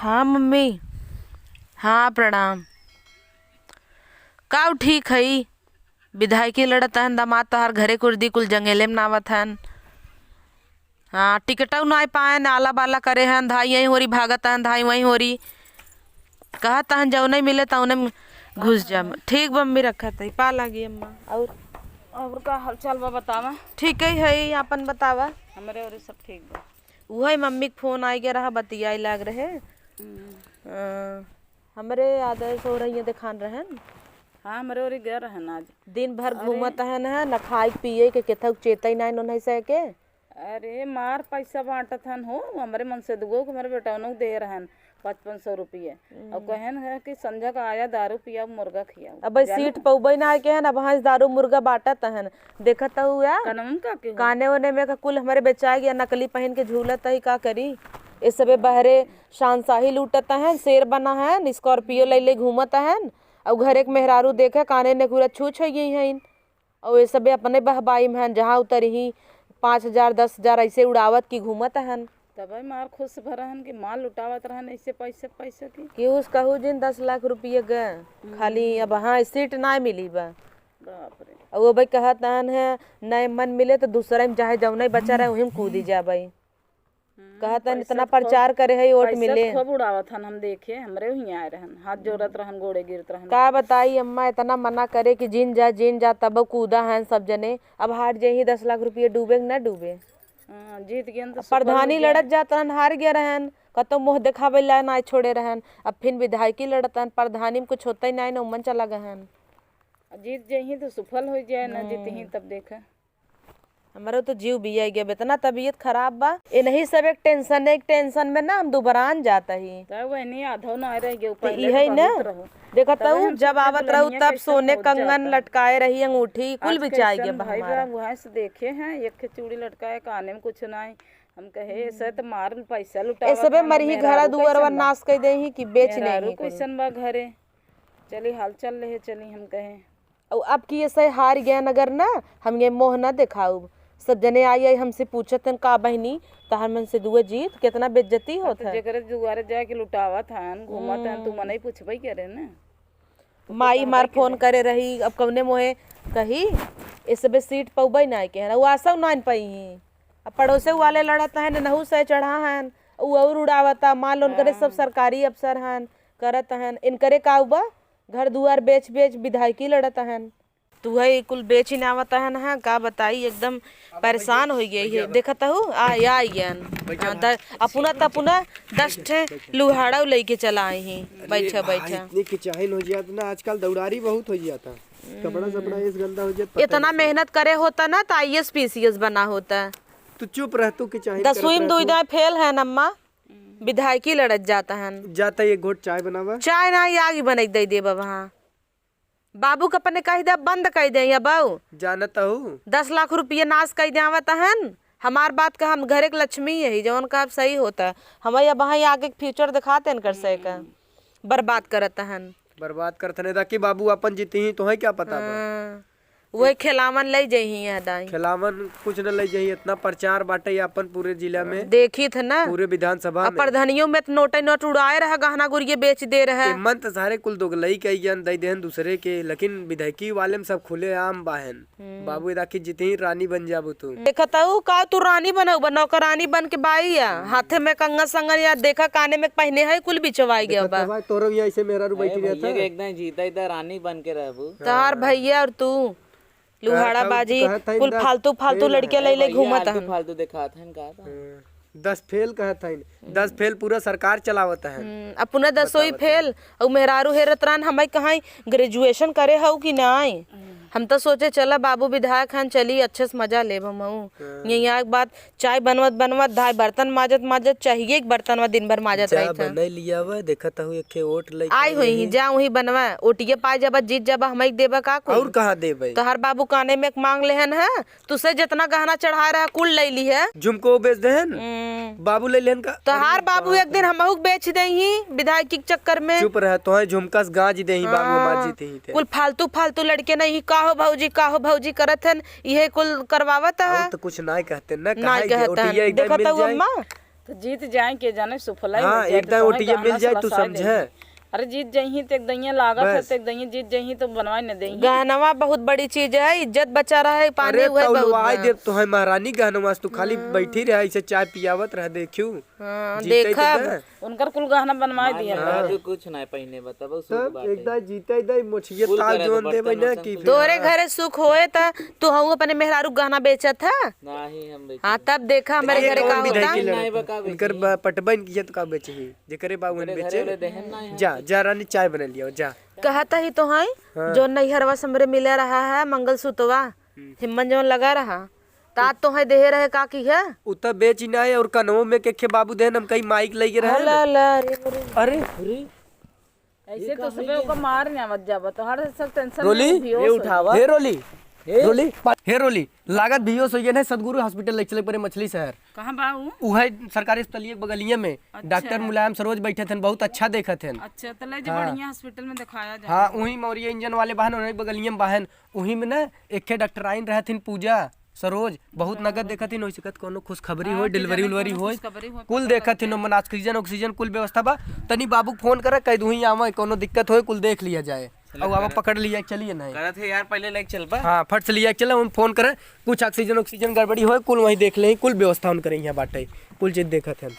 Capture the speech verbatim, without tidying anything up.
हाँ मम्मी। हाँ, प्रणाम। का उ ठीक हई? विधायकी लड़त हन, दामाद तोहार घरे कुर्दी कुल जंगेले में नावत हन। हाँ, टिकटउ नाय पाएन, आला बाला करे हन, धाई यहीं होरी भागत हन, धाई वहीं होरी। कहत हन जौने मिले तौने में घुस जाम। ठीक बा मम्मी, रखत हई, पा लागी अम्मा। और और का हालचाल बा बतावा? ठीक ही है, आपन बतावा। हमरे ओरे सब ठीक बा। उहे मम्मी के फोन आइ गया रहा, बतियाई लाग रहे। हम्म। अ, हमरे आदर्श हो रही है देखान रहन। हाँ, हमरे ओरे गए रहन आज। दिन भर अरे। घूमत हन है, न खाए पिए के केथक चेतई नाइन उन्हें से के। अरे मार पैसा बांटत हन हो, हमरे मन से दुगो के हमरे बेटौनो के दे रहन पाँच पाँच सौ रुपये। और हम्म। कहन है कि संझा का आया दारू पिया मुर्गा खिया। अब भाई जाने सीट पौबे ना के हन, अब हाँ दारू मुर्गा बांटत हन। देखत हूँ या कनम का के हो? काने ओने में का कुल हमरे बेचाए गया, नकली पहन के झूलत है, का करी? ये सबे बहरे शानशाही लूटत हन, शेर बना हन, स्कॉर्पियो ले ले घूमत हन। और घरे के मेहरारू देखे काने ने पूरा छूछ हो गई हन। और ये सबे अपने बहबाई में हन, जहाँ उतरही पाँच हजार, दस हजार ऐसे उड़ावत की घूमत हन। तब मार खुश भर रहन कि माल लुटावत रहन ऐसे पैसे, पैसे की। कि उस कहू जिन दस लाख रुपये गए, हम्म। खाली अब हाँ सीट ना मिली बा। बाप रे। और वो भाई कहत हन है, नए मन मिले तो दूसरा में चाहे जौने बचा रहे, वही में कूदी जाबे। हम्म, कहत हन पैसा इतना खूब, प्रचार करे है, वोट पैसा मिले। खूब उड़ावत हन, हम देखे, हमरे वहीं आए रहन, हाथ जोड़त रहन, गोड़े गिरत रहन। का बताई अम्मा, इतना मना करे कि जिन जा, जिन जा, तब कूदा हन सब जने। अब हार जे ही दस लाख रुपये डूबे कि ना डूबे? हाँ, जीत गयन तो अब सुफल हो प्रधानी गया। लड़त जात रहन, हार गया रहन, कतो मुँह देखावे ला ना छोड़े रहन। अब फिर विधायकी लड़त रहन, प्रधानी में कुछ होते ही ना, उमन चला गए हन। जीत जइही तो सुफल हो जाए, ना हम्म। जीतही तब देखा। हमरो तो जीव बिया गया, इतना तबीयत खराब बा। इन्हीं सब एक टेंशन, एक टेंशन में ना हम दुबरान जाता ही। तब वहनी आधो ना रह गए, तो पहले इहे तो ना। बहुत रहो। देखत तब हूँ, हम जब सोचे आवत रहू दुल्हनिया तब कैसन सोने हो कंगन जाता। लटकाए रही, अंगूठी, कुल आज बिचाए कैसन गया बा भाई हमारा। बा, वहाँ से देखे हैं, एक ठे चूड़ी लटकाए, काने में कुछ ना है। हम कहे, "ऐसे तो मार पैसा लुटावत ए सबे हन, मरही, मेहरारू घरा दुआरवा कैसन बा? नाश कर दे ही कि बेच मेहरारू नहीं कुल।" कैसन बा घरे? चली हाल चल रहे, चली हम कहे। और अब की ऐसे हार गया अगर ना, हम ये मोह ना दिखाऊब। सब जने आई आई हमसे पूछत हन, "का बहिनी, तहर मन से दुआ जीत, कितना बेइज्जती अब होत तो है।" जेकरे दुआरे जाके लुटावत हन, घूमत हन, तू हम्म। मनई पूछबे करे ना। तो माई का मार बे फोन करे? करे रही, अब कौने मोहे कही, "ए सबे सीट पौबे ना के है ना, वो आसौ ना पाई ही।" अब पड़ोसे वाले लड़त हन, नहू से चढ़ा हन, उ और उड़ावता, मान लो उनकरे सब हाँ। सरकारी अफसर हन, करत हन, इनकरे का बा, घर दुआर बेच बेच विधायकी लड़त हन। तू है कुल बेच ही ना आवत हन, हाँ, का बताई, एकदम परेशान हो गई है। देखत हूँ, आ, आ गयन। हाँ, द-, अपना त अपना दस ठे लुहाड़ा लेके चला आई ही। अरे बैठा, भाई, बैठा। इतनी किचाहिन हो जात ना, आजकल दौड़ारी बहुत हो जाता। कपड़ा सपड़ा हम्म। इस गंदा हो जात, पता इतना नहीं चलता। मेहनत करे होता ना, तो I A S, P C S बना होता। तू चुप रह, तू किचाहिन करत दसवीं में रह दुई तू। दाएं फेल है अम्मा, विधायकी लड़त जाता हन। जाता एक घोट चाय बनावा। चाय ना, ये आगी बने के दे देब वहाँ। बाबू के अपने कह दे, बंद कर दे, या बाऊ। जानत हूँ। दस लाख रुपये नाश कर दे आवत हन। हमार बात का, हम घरे के लक्ष्मी यही, जवन का अब सही होता। हम अब वहाँ आगे के फ्यूचर दिखाते हैं कर से का। हम्म। बर्बाद करत हन। बर्बाद करत हन, ताकि बाबू अपन जीती ही, तो है क्या पता बा? हाँ। वही खिलावन ले जइही यह दाई। खिलावन कुछ न ले जइही, इतना प्रचार बाटे अपन पूरे जिला में। देखी थे ना। पूरे विधानसभा अब में। प्रधनियों में तो नोटे नोट उड़ाए रहा, गहना गुरिये बेच दे रहा। ए मन तो सारे कुल दोगलई के ज्ञान दे देहन दूसरे के, लेकिन विधायकी वाले में सब खुले आम बाहन। हम्म। बाबू इदा की जितही रानी बन जाबू तू। देखत हूँ का तू रानी बनऊ बा, नौकरानी बन के बाई या। हम्म। हाथे में कंगन संगन या देखा काने में पहने है, कुल बिचवाई गया देखत बा। हवा तोरो यहाँ ऐसे मेहरारू अरे बैठी रहता भैया के है। एकदम जीता इदा रानी बन के रहबू। तोहार हाँ। भैया और तू। लुहाड़ा कहत हई, बाजी, कहत हई कुल ना, फालतू, फालतू फेल लड़के है। लैले भैया घूमत आलतू हन। फालतू देखात हन का तो? हाँ, दस फेल कहत हई, दस फेल पूरा सरकार चलावत है। हम्म, अपना दसों ही बतावत है। फेल, और मेहरारू हेरत रहन, हमें कहाँ graduation करे हऊ कि नाई? हम्म। हम तो सोचे चला बाबू विधायक हन, चली अच्छे से मजा लेब हम हऊ। हाँ। ये यहाँ के बाद चाय बनवत बनवत, धाय बर्तन माजत माजत, चाहिए एक बर्तन में दिन भर माजत जा रही था। बनई लिया वा, देखत हूँ एक ठे ओट लइके आई हुई ही, आई है। जा वही बनवा, ओटिये पाए जाबा, जीत जाबा, हमें देबा का कुल? और कहाँ देबे? तोहार बाबू काने में एक मांग लेहन है, तुसे जितना गहना चढ़ाए रहा, कुल ले ली है। झुमको बेच देहन? हम्म। बाबू ले लेहन का? तोहार अरे बाबू बाप एक दिन रे। हमहू के बेच दे ही, विधायकी के चक्कर में। चुप रह, तोहे झुमका से गाज दे ही, बाबू हमार हाँ। जीते ही थे। कुल फालतू, फालतू लड़के नहीं, का हो भौजी, का हो भौजी करत हन, इहे कुल करवावत और है। तो कुछ नाय कहते न, नाय कहा है कि कहत ओटिया हन। एकदम देखत मिल हऊ जाए। अम्मा, तो जीत जाए के जाने, सुफलाई हो हाँ, जाए, तो एकदम तोहई ओटिया गहना मिल जाए, तू सलसाए समझे। देही। अरे जीत जइहीं तो एक दइया लागत है, बस। तो एक दइया जीत जइहीं तो बनवाए न देही। गहनवा बहुत बड़ी चीज है, इज्जत बचा रहा है, पानी अरे हुआ है बहुत तौलवाए बा। देब तोहई महारानी गहनवा से, तू खाली हाँ। बैठी रह, ऐसे चाय पियावत रह, देखियो। हाँ, जीते तो देखब। दे। उनकर कुल गहना बनवाए मार दिया। मेहरारू कुछ ना पहिने बा, तब उ सुख तब बाटे। एक दाई जीते दाई मोछिए कुल ताल करे तो जोन बर्तन देबे ना उर्तन कि कुल फिर तोरे हाँ। घरे सुख होए त तू हऊ अपने मेहरारू गहना बेचत ह? नाही, हम बेचे हाँ, नहीं। तब देखा हमरे ये घरे कौन का विधायक होता। की लड़की? नाही बा, का बेचे? इनकर बा-, पटबन की है तो का बेचे ही? जेकरे बा उहन ओकरे बेचे। घरे वाले देहन ना यहाँ जा, पे। जा रानी, चाय बना लियो, जा। कहता ही तो है, हाँ। जो नैहरवा से हमरे मिला रहा है मंगलसूतवा, हम्म। हिम्मन जौन लगा रहा, तात तो है देहे रहे का की है? उ त बेची ना है, और कनवो में के खे बाबू देहन, हम कहीं माइक लइके रहे अला, ना। अला, अरे, अरे। अरे। अरे। ऐसे ये तो का सुबह होई ओकर गया? मार ने आवत जाबा, तो हर सब टेंशन रोली, में भी ये होश होई। उठावा। हे रोली, हे। रोली, हे रोली, लागत बेहोश हो गए हैं, सदगुरु हॉस्पिटल ले चले पड़े मछली शहर। कहाँ बा उ? उ है सरकारी अस्पताल के बगलिए में। अच्छा। डॉक्टर मुलायम सरोज बैठे थे, बहुत अच्छा देखत हैं। अच्छा, तो ले जे हाँ। बढ़िया हॉस्पिटल में दिखाया जाए। हाँ, वही मौर्य इंजन वाले बहन, वही बगलिए में बहन, वही में ना एक ठे डॉक्टराइन रहथिन पूजा सरोज, बहुत हाँ। नगद देखत ही, नहीं सकत कोनो खुशखबरी हाँ, होय, कि डिलीवरी जाने उलीवरी कोनो होय, खुशखबरी होय, कुल पता देखत ही, लगे। ओमन ऑक्सीजन ऑक्सीजन कुल व्यवस्था बा। तनी बाबू के फोन करे, कह दूही आवे, कोनो दिक्कत होय, कुल देख लिया जाए। चलो, और आवा करत पकड़ लिया, चलिए ना। करत है यार, पहले लेके चल बा। हाँ, फट से लिया चला, हम फोन करे, कुछ ऑक्सीजन ऑक्सीजन गड़बड़ी होय, कुल वहीं देख ले, कुल व्यवस्था उन करे यहाँ बाटे, कुल चीज देखत हैं।